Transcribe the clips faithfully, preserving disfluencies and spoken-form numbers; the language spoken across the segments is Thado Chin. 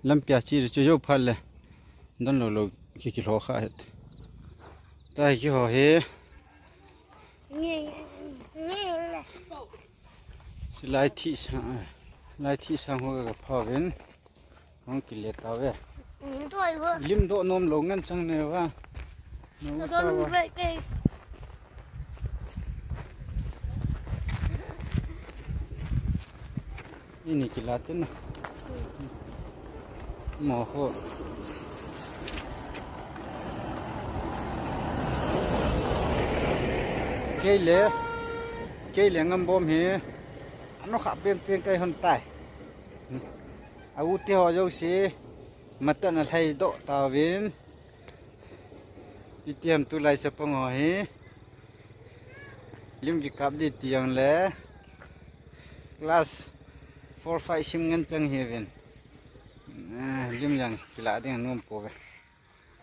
Lampia chi chu jou phat le. Don lo lo ki ki lo kha het. Tai ki ho he. Lai thi sa, lai thi sa ho ka pha ven. Hong kile ta ve. Lim do nom lo ngan chang ne va. Ini kila tin na. Mo ho. Kei le, kei le ngam bom he. Ano kha pen pen kai hon tai. A u te ho jo si. Matan a lhai do ta vin. Ti tiam tu lai sa pang ho hi. Lim ki kap di tiang le. Class four five sim ngan chang hi vin. Lim jang kila ding nom po ve.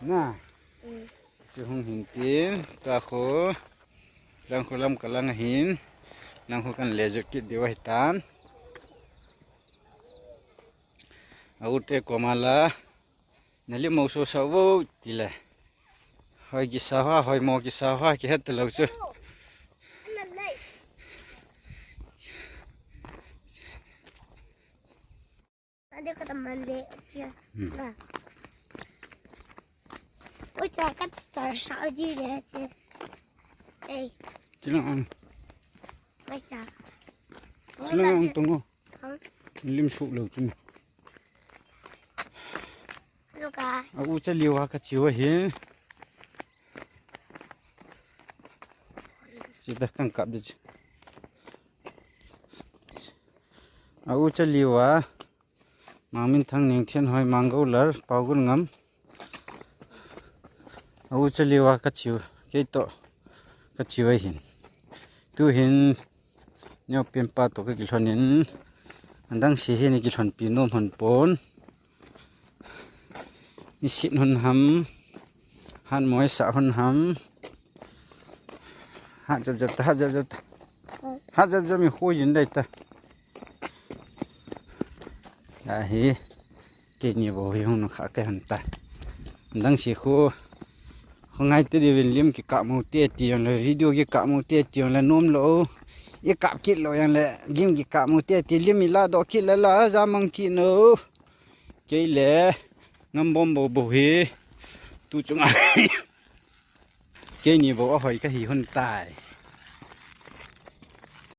Na. Chu hung hin tin ta kho. Lang kho lam ka lang hin. Lang kho kan le jot kit di wa hitan. A u te ko ma la. Na lim mo so sa vo ti le. Hoi ki sa ha, hoi mo ki sa ha, ki het lo chu. Ade ka taman le chia. Na. Oi cha ka ta sa ji le chia. Ei. Chilang ang. Oi cha. Chilang ang tungo. Lim su lo chu. A u cha liwa ka chiwa hi. Sita kan kap de. A u cha liwa. Mangminthang, Nengthenhoi, Manggolar, Paugulngam. A u cha liwa ka chiu, kei to ka chiu ahin. Tu hin neo pempa to ka kilhon in. Andang si hin kilhon pi nom hon pon. Ni sit hon ham. Han moi sa hon ham. Ha jap jap ta, ha jap jap ta. Ha jap jap mi khu jin dai ta. Ahi, kei ni bo hi hung kha ke han ta. Dang si khu, khu ngai te di vin lim ki kap mo te ti yang le, video ki kap mo te ti yang le, nom lo. I kap kit lo yang le, lim ki kap mo te ti lim i la do kit le la, ja mang kit no. Kei le, ngam bom bo bo hi. Tu chunga. Kei ni bo a hoi ka hi hon tai.